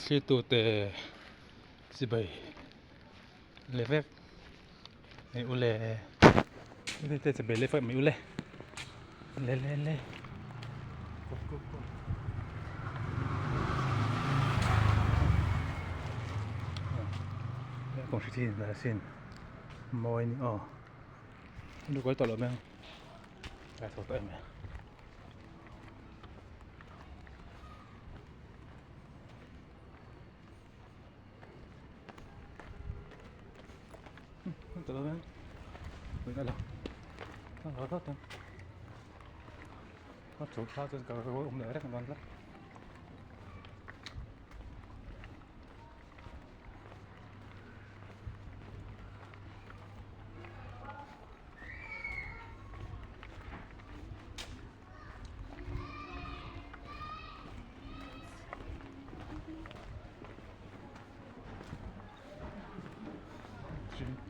Thlitute chibai le vek mai ule thlitute chibai le vek mai ule le le le go go go kawng hri thin a sin mawi a ni aw lu kawi tawh lo mai ang a chho tawh em mai.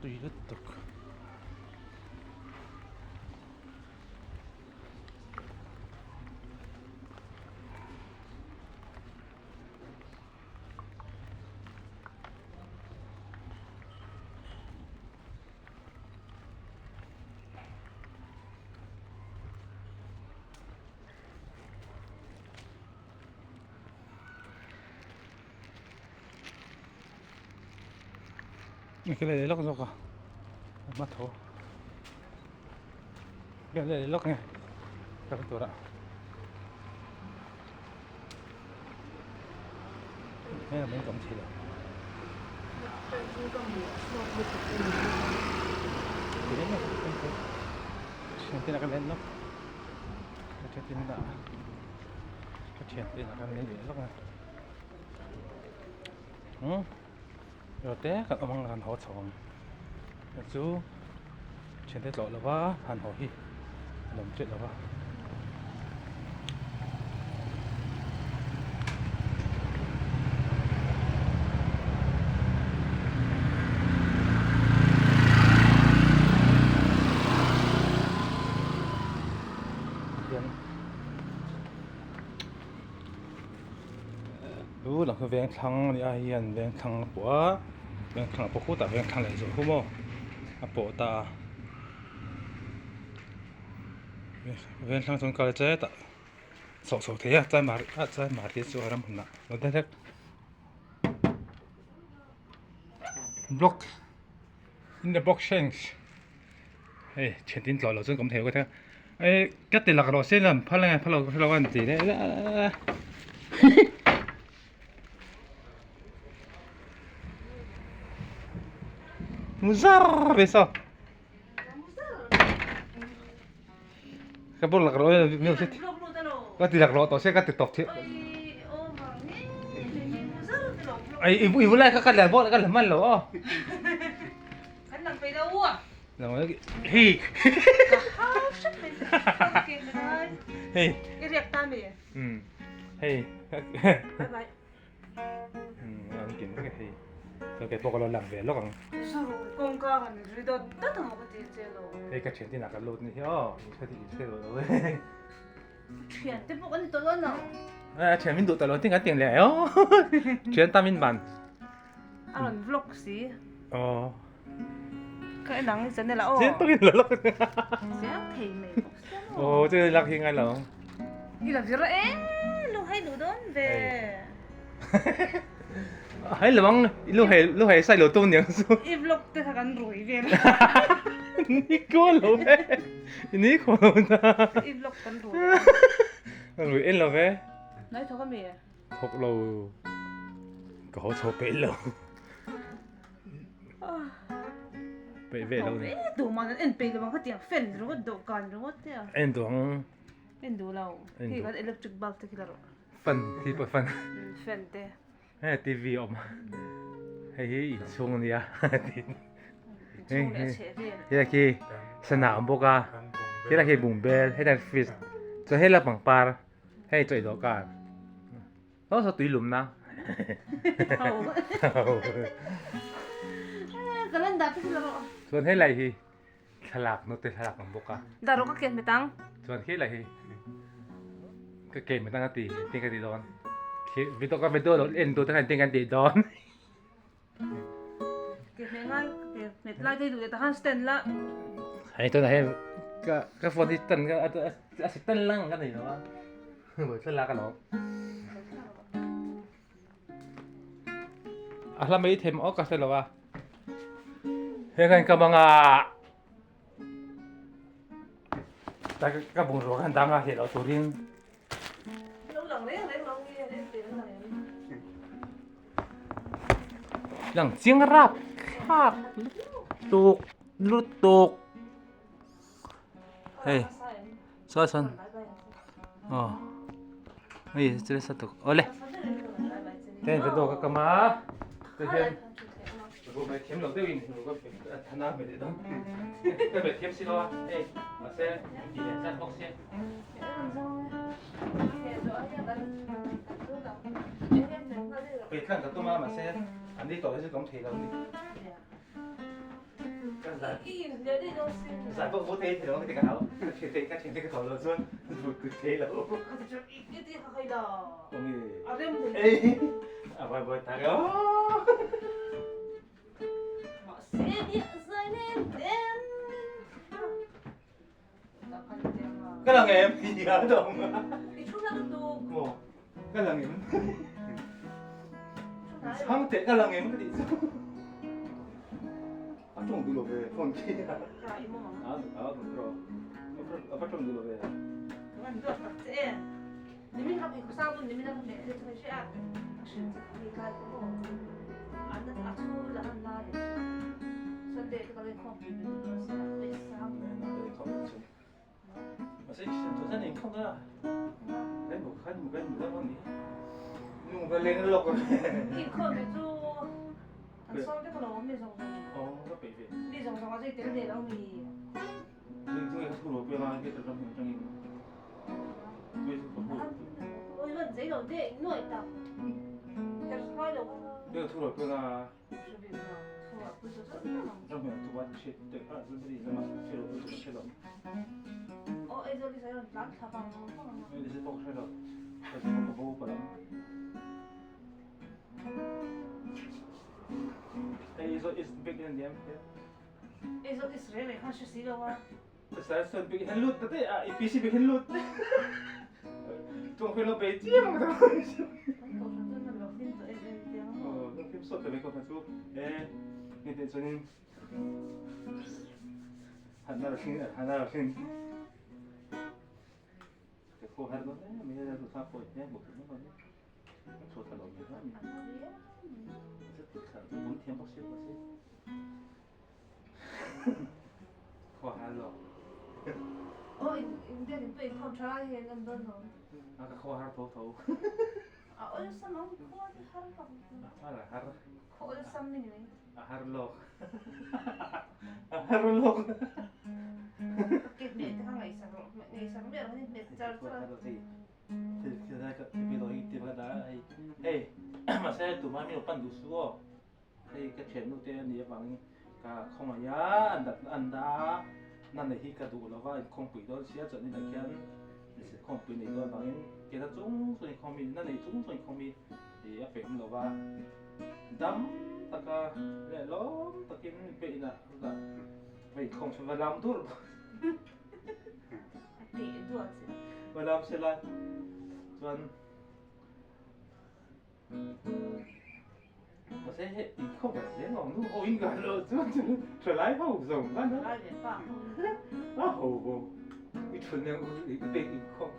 Tui lutuk. Cái này lóc lóc à mắt thổ cái này lóc nghe các tôi đã đây là mấy cổng thì được Thian te kan en lawk ka thian te ka thian te kan en leh lawk a umm ro te kan awm ang kan haw chho ang chu thian te tlawh lova han haw hi a nuam chiah lova. Chu lang chu veng thlang a ni a hei hian veng thlang a pawh a veng thlang a pawh khutah veng thlang leh zawh khu maw a pawh ta a veng thlang chuan kal chet ah chhoh chhoh thei a chai mar ah chai mar hi chu a ram hunah block in the box shanks hei thian tin tlawh loh chuan ka awm thei lo ka ei ka ti lak rawh se lam phal ange phal lo ka hrelo a ni tih leh mu zar ve saw ka bawk lak rawh ka ti lak rawh tawh se ka ti tawp thei ai i bulai kha ka la bawk ka la hman lo aw Kan lang pe lo a. Lang mai hi. Ka hau hrep mai. Hei. I riak ta mi. Hei. Bye bye. An kin vek hei. Ka ke pawh ka lo lang ve lawk ang. Zuru kawngka han ri dawt dawt ang ka ti che lo. Hei ka thian tinah ka lut ni hi aw. I hre i hre lo e. Thian te pawh kan ni tawh lo no. A thian min duh tawh lo tin kan tiang leh aw. Thian ta min ban. A rawn vlog si. Aw. Ka en ang i channel ah aw. Chiang takin la lak. Chiang thei mai bawk sia maw. Aw chu lak hi ngai lo. I la vir e lu hai lu dawn ve. Hai lo ang lu hai lu hai sai lo tu niang su. I vlog te kha kan rui vel. Ni ko lo ve. Ni ko lo na. I vlog kan rui. Rui en lo ve. Nai thawk ami. Thawk lo ka haw chho peih lo. Peih ve lo ni. Duh man an en peih lo ang kha tiang fan ringawt dawhkan ringawt te a. En duh ang. En duh lo. Hei kan electric bulb te khi la rawh. Fan hi pawh fan. Fan te. Hei TV a awm. Hei hi inchhung a nia. Inchhung leh a chheh vel. Hei khi sana awm bawk a. Helai khi bungbel, helai fridge. Chuan helai pangpar. Hei chawi dawhkan. Saw saw tui lumna. Chuan helai hi thlalak naute thlalak ang bawk a. Dah rawh ka ken hmet ang. Chuan helai hi ka ken hmet ang a ti tin ka ti dawn. Video ka video lo en tu te khan tin kan tih dawn. Hei tunah hian ka ka phone hi tan ka a si tan lang ka nei lo a buai thlalak alawm. A hla mai them awk ka hre lo a. Heng an ka manga ka bungrua khan dang a hleh loh turin. Lang chiang rap thlak lutuk lutuk hei saw sawn aw hei chu nasa tuk awle ten video ka kam a tihian room thiam lo deuhin thana hmeh leh dawn ka hmeh thiam si lo a hei mahse tih leh chat bawk sia. Hei tlang ka tum a mahse an ni tawh hi chu ka awm thei lo a ni. Zai pawh vut ei thei lo ka ti ka hau ka thian te ka tawh lo chuan vut tut thei lo. Ei a vai vai tak aw. Ka lang em ya dong. Maw ka lang em. Chhang teh ka lang em ka tih chu. A tawng duh lo ve phone khi. A a bro. A va tawng duh lo ve. Hei ka thiannu te a nih avangin ka khawngaih a, an dah a, na nei hi ka duh lova inkhawmpui dawn sia chuan inah khian inkhawmpui nei dawn avangin kena chung chung inkhawm hi na nei chung chung inkhawm hi ih a peih awm lova dam taka leh lawm takin peih inah va inkhawm va lam dur va lam sela chuan. Mahse hei inkhawm kan hle lo nu ho in kan lo chuan chu thalai ho zawng khan a a ho bo i thun em i pek inkhawm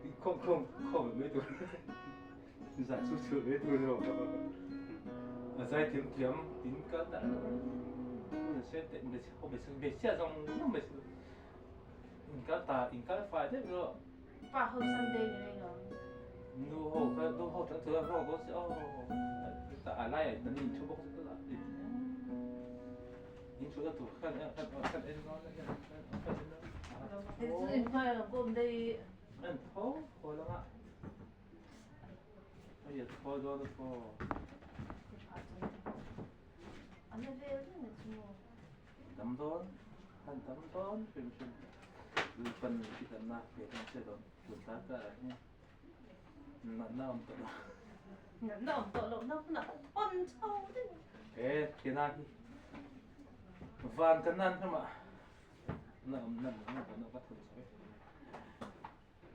inkhawm khawm khawm mai tur zai chu chu mai tur lo a zai thiam thiam tin ka ta se te me ho me me sia zawng zawng me in kal ta in kal fai deuh rawh Pa ho Sunday ni mai lo. Nu ho kha nu ho tang chuan rawk dawn se aw ta a lai ah nan in thu bawk se la in thu na tur khan khan khan en dawn en khan en dawn. Hei chu in hmai lo pawh dei. En tho tho langa. Ai tho dawn tho. An vel ni chu. Dam dawn han dam dawn hrim hrim Lalpan i danna pe dawn che dawn tun tlai karah hian natna awm tawh lo. Natna awm tawh lohna hmunah kan thawn chho deuh. He thiana hi van kan nan hlawmah na awm na na kan ka thawn chho e.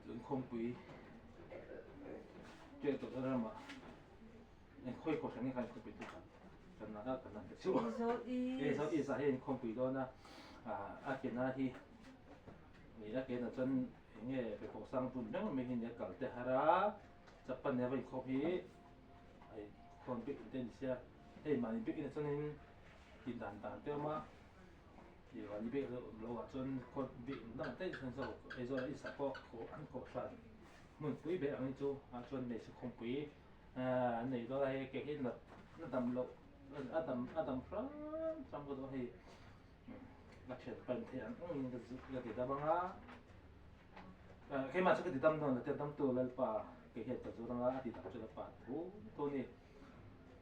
Chuan khawmpui ṭeh tawh ramah eng khawi khaw hran hi khan khawmpui chu kan kan na kan nan ka chu. Aizawl East ah hian khawmpui dawn a a kena hi a kena chuan eng nge pheikhawk sang bun reng mai hi nia kal te har a chapal nen a va inkhawm hi a inkhawm bik te a ni sia hei mahni bik in ah chuanin tih dan dan te a awm a ih mahni bik lo ah chuan khaw bik dang daih chuan zawk Aizawl ah East ah pawh an kohhran hmunpui ber ang hi chu ah chuan hmeichhe khawmpui ahh an nei dawn a hei ke hi nat na dam loh a dam a dam hram hram ka duh a hei. Ka thian pan theih ang angin ka zuk ka ti dam ang a, keimah chu ka ti dam dawn lo tia damtu Lalpa kei hian ka zut ang a, a ti dam chu Lalpa thu thu a ni.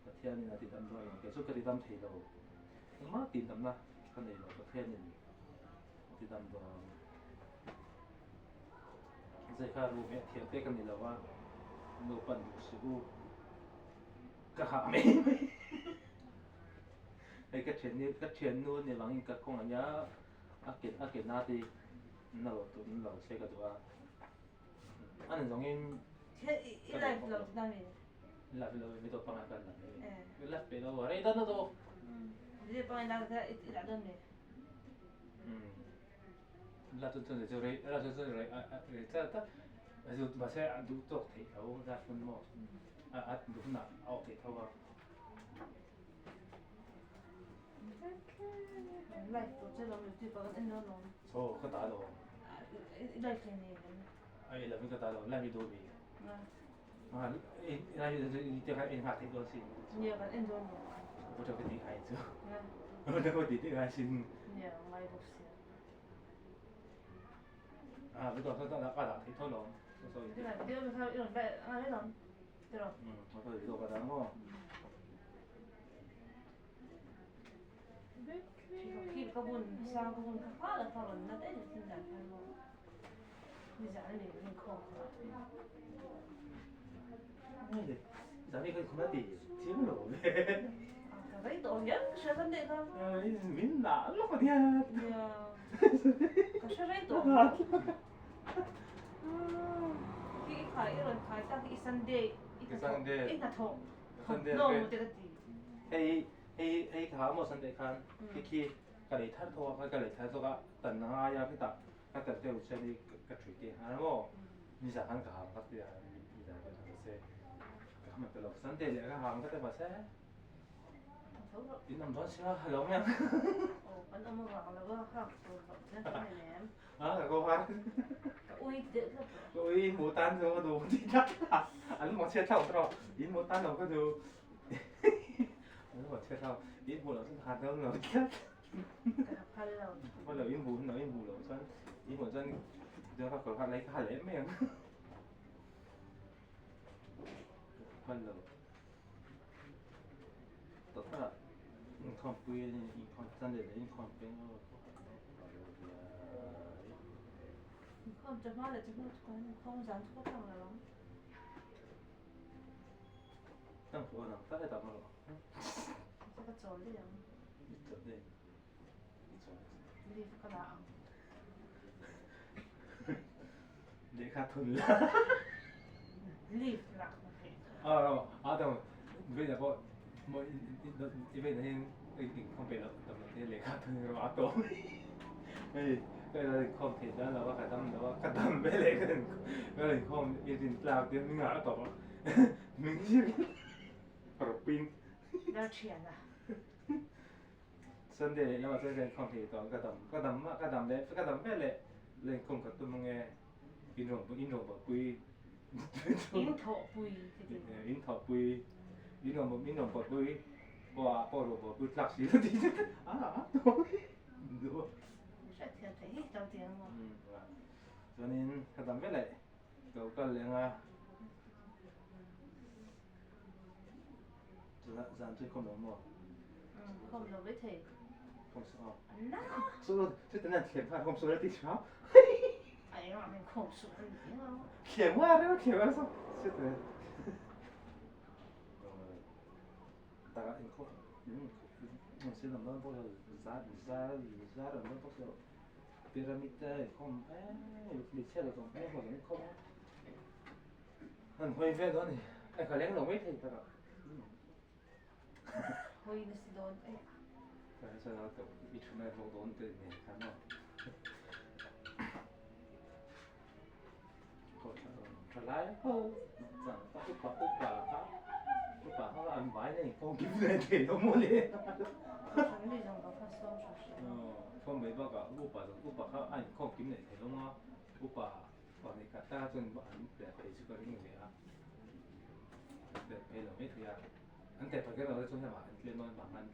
Pathianin a ti dam dawn lo, kei chu ka ti dam thei lo, engmah tih damna ka nei lo, Pathianin a ti dam dawn. Zai kha ru hmeh thiam te ka ni lo a, nu pan duh suh u, ka hah mai mai. Hei ka thian ni ka thiannu a nih vangin ka kawng ania a ke a ke na te na lo tur na lo se ka duh a a ni zawngin I life lo na mi life lo mi to pangai kan la mi life pe lo rei dan na do Video pangai la ka i la don mi la chun chun chu rei la chun chun rei rei cha ta zu ma se a duh tawk thei tho la chun mo a a duh na a ok thei tho a Chaw ka dah lo. Ai lo ka dah lo lai mi duh mi. Ma lai mi te kha en ha thei dawn sin. Bo ka ti ai chu. Bo ka ti ti ai sin. Ah, bi to ka dah ka dah thei tho lo. So so. Hei hei hei ka ha maw Sunday khan khi khi ka lei thar tho a ka lei thar zawk a tan a ngai a khitah ka tel deuh chuan i ka thui te han maw nizan khan ka hang ka tia nizan khan ka se ka hman ta lo Sunday leh ka hang ka te mahse in awm dawn sia lo mai ang a ka ko har ka ui hmu tan chu ka duh ti tak an mawh chhiat thlauh tawh in hmu tan lo ka duh an mawh chhiat thlauh in hmuh loh chuan har dawn lo tlat phal lo in hmuh in hmuh loh chuan in hmuh chuan chuan ka kawr kha lei ka ha leh mai ang phal lo tawh inkhawmpui inkhawm Sunday leh inkhawmpui Inkhawm chawhma leh chawhnu chuan inkhawm zan chu ka thlang lo ang. Tang fu anang ta hetah maw? Ka ka chawl daih ang. I chawl daih. I chawl. Leave ka la ang. Lehkha thun la. Leave lak na theih. Ah, ah dang veina pawh mo i veina hin inkhawm peih loh dam loh te lehkha thun rawh a tawm. Hei ka ila inkhawm theih dan lo a ka dam lo a ka dam ve leh ka ka inkhawm i rin tlak te hming ah a tawp a hming zir rawpin. Dar thian a. Sunday leh lamah chuan ka inkhawm thei tawh ang ka dam ka dam ka dam leh ka dam ve leh la inkhawm ka tum ange in rawn in rawn bawlpui In thawhpui ka ti. In thawhpui in rawn in rawn bawlpui pawh ah pawh rawn bawlpui tlak si lo tih a a duh. Hriatthiam theih hi to ti ang maw? Chuanin ka dam ve leh ka lo kal leh anga zan chu khawm lo maw? Khawm lo mai thei. Khawm suh aw. Suh lo chutin an thlem khan khawm suh la ti tha. A engah min khawm suh an ti ang. Thlem nga reuh thlem a chutin. Taka inkhawm sin awm dawn bawk lo za za zar awm dawn bawk lo pyramid te inkhawm eee hmeichhia lo zawng hmel pawh inkhawm a an hawi vel dawn a ni a ka leng lo mai thei taka Hawi nasa dawn e. Ka hre chuan a i thuna i vawk dawn te nen khan maw. Thalai ho upa upa kha upa kha an vai nei kawng kim ve thei lo maw le. Thawm mai bakah upa zawng upa kha a inkhawm kim leh thei lo maw upa pahnih khat ta chuan an pe phei chu ka ring ve a pe phei lo mai thei a an pe phei lo chuan hema an tlem a vang an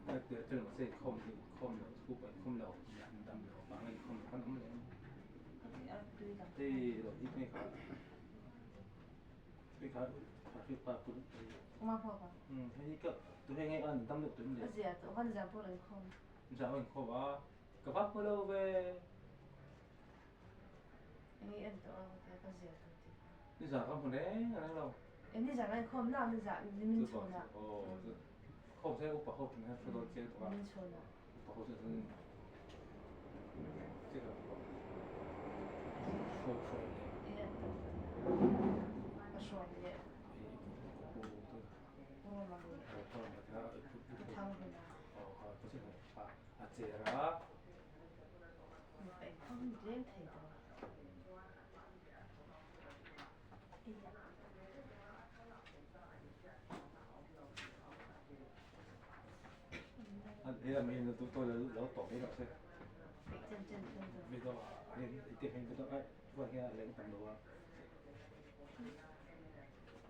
mahse mahse inkhawm inkhawm lo upa inkhawm lo an dam lo vang a inkhawm lo khan awm leh hei lo hi nge kha hei kha hei pa pun hei ka tu hei nge an dam deuh tun le zia inkhawm a ka va hmu lo ve nizan ka hmu reng reng lo khawm se upa ho thin hian hre dawn chiang tawh a upa ho chuan a cher a.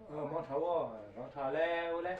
Món thấu rồi, món thà leo le.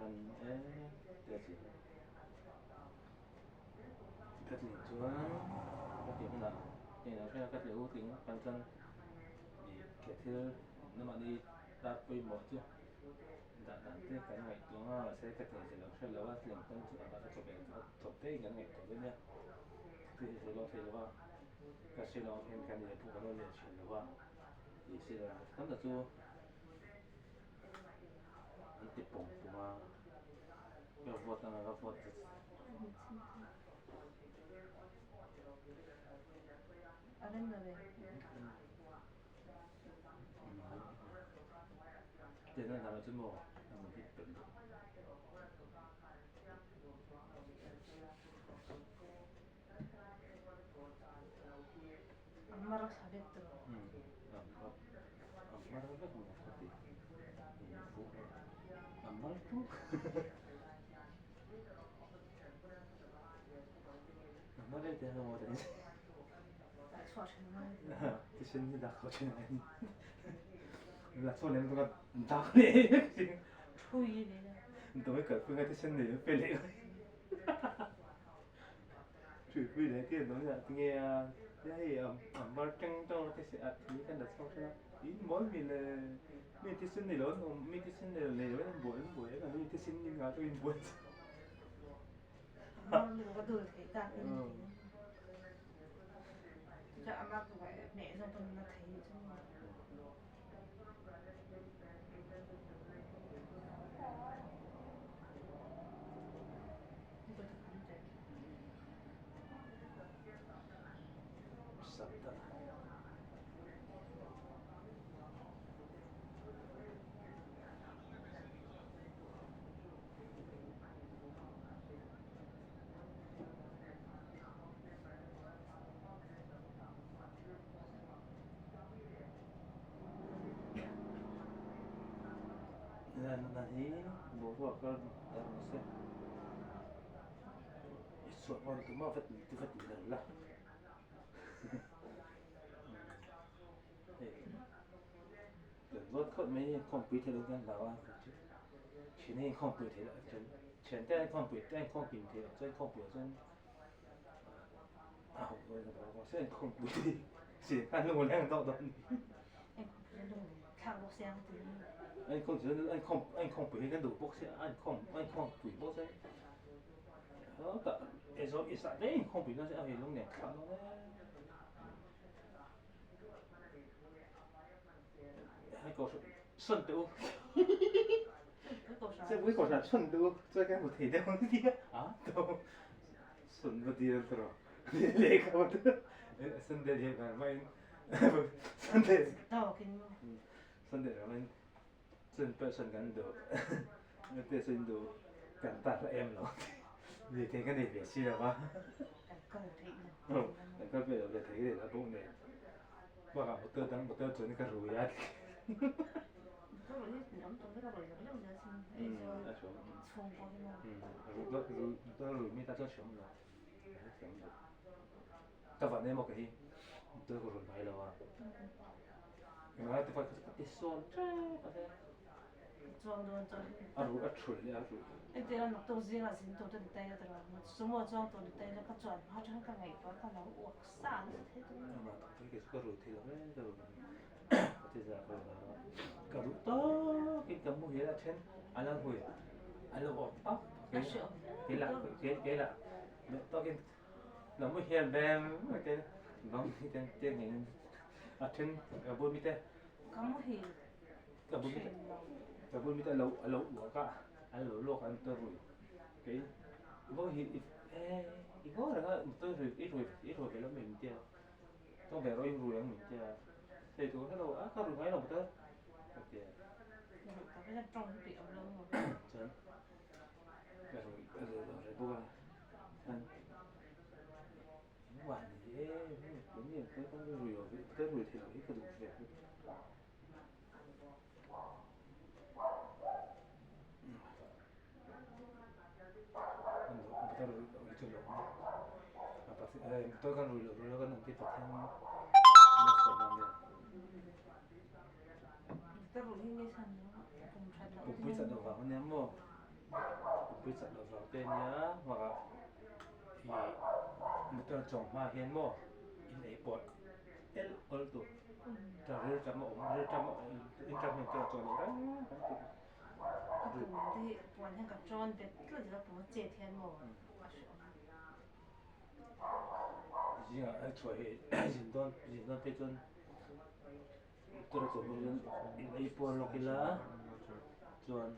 Kan e te chi ka tling chuan ka tih hunah engah hriat ka tleu tling kan chuan ih ke thil namahni tar pawimawh chu dah dan te kan ngaihtuah ang a mahse ka tling thei lo hriat lo a tling pawn chu a chawp eng chawp te in kan ngaihtuah dawn nia thil hi sawi lawk thei lo a ka hre lo ang hian kan leh pawh kan lo leh thin lo a tih si lo tam tak chu an ti pawng pawng a ka vote anga ka vote Tiền là làm chứ mồ là một cái bệnh Kalpui chak loh vang te ania bakah ih motor chuang hma hian maw in ei pawh el awl tur chuan rilṭam a awm rilṭam a awm inṭam hian motor a chuan loh reng reng tur. Ka tum te hi puan hian ka ṭawn bet tlat zel a pum a chet hian maw a hreawm. Zingah a chhuah hi zin dawn zin dawn phei chuan motor a chuan hnu chuan in ei puar lawk ila chuan.